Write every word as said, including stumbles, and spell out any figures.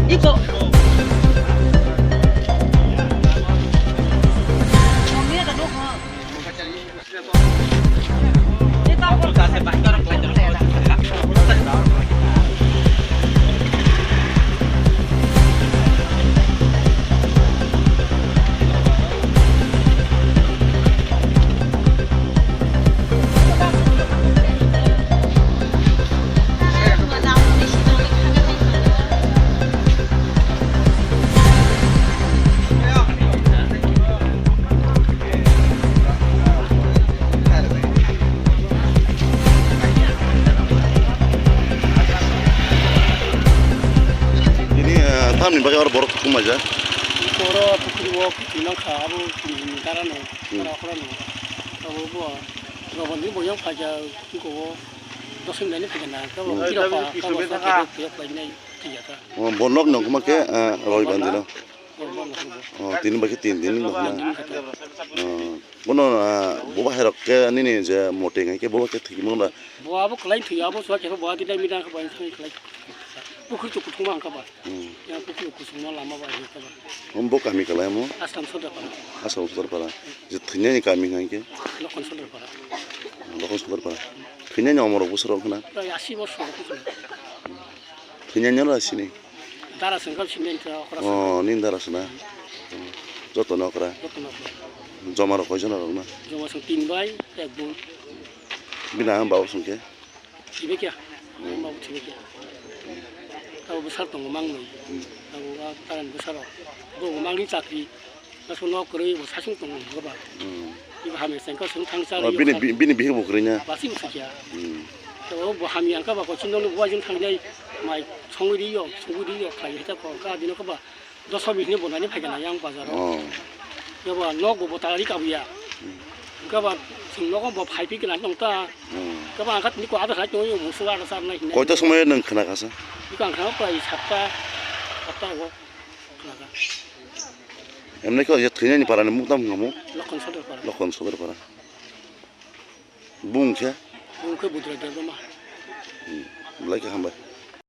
Iko. Ini, eh, tamni bagwi oro borok thumajak. Oro pukhri o twi mankha, abo twi ni dara no, hmm, dara okra no. Abo bo, Robani bo yang phaja, tiko o, dosem nani phaja na, abo, hmm, kiro pa, abo sa khe, khe, khe, khe, nai, khe, ya ta. Oh, bo nok no kuma khe, eh, Roy Bandi no. Oh, tini bai khe tin din wng tong kha na. Oh, bono, ah, boba hai rok khe nini je mote hwnkhe boba khe thwimo na? Bo abo kwlai thwi, abo chwla khe bo adi dai midang khe bai thwi kwlai. Pukhri tu kuthuma wngkha ba. Hmm. Ya pukhri kusuma lama bai hwnkha ba. Bo kami kwlai mo? Asam Sodapara. Asam Sodapara. Je thwinani kami hwnkhe? Lokhan Sodapara. Lokhan Sodapara. Thwinani omorok bwswk rok hwnkha na? Prai asi bosor rok hwnkha na. Thwinani oro asini? Dara sengkar sini khe okra. Oh, nini dara sina. Joto no okra. Joto no okra. Joma rok koijon rok na? Joma song tin bai ek bun. Bini ang bau song khe? Thibe kya? Hmm. Bau thibe kya? Tabo bwsar tongo mang nung. Hmm. Tabo a taran bwsar rok. Bo mang ni chakri. Aswk nok kwrwi bo sasing tongo hwnkhe ba. Hmm. Ibo hamya sengkar song thangsa. Oh, bini, bini bihik bo kwrwi na? Basi bo sikya. Hmm. To bo hamya wngkha ba koching no bo ajin thangnai mai songwi ri yo, sugwi ri yo khlai hita ko ka dino ko ba doso bihik ni bo nani phai kana yang bazar o. Oh. Ibo nok bo bo tari kabuya. Hmm. Wngkha ba chwng nogo bo phai phi kana tong ta. Hmm. Wngkha ba angkha tini ko ada khai tongwi musu ada sar nai hinai. Koita somoi nwng khna kha sa? Iko ang khna prai satta, satta go khna kha. Emne khe o je thwinani parani mung tamo hwnka mo? Lokhon Sodar para. Lokhon Sodar para. Bung khe? Bung khe Budra Debbarma. Hmm. Belai khe hambai.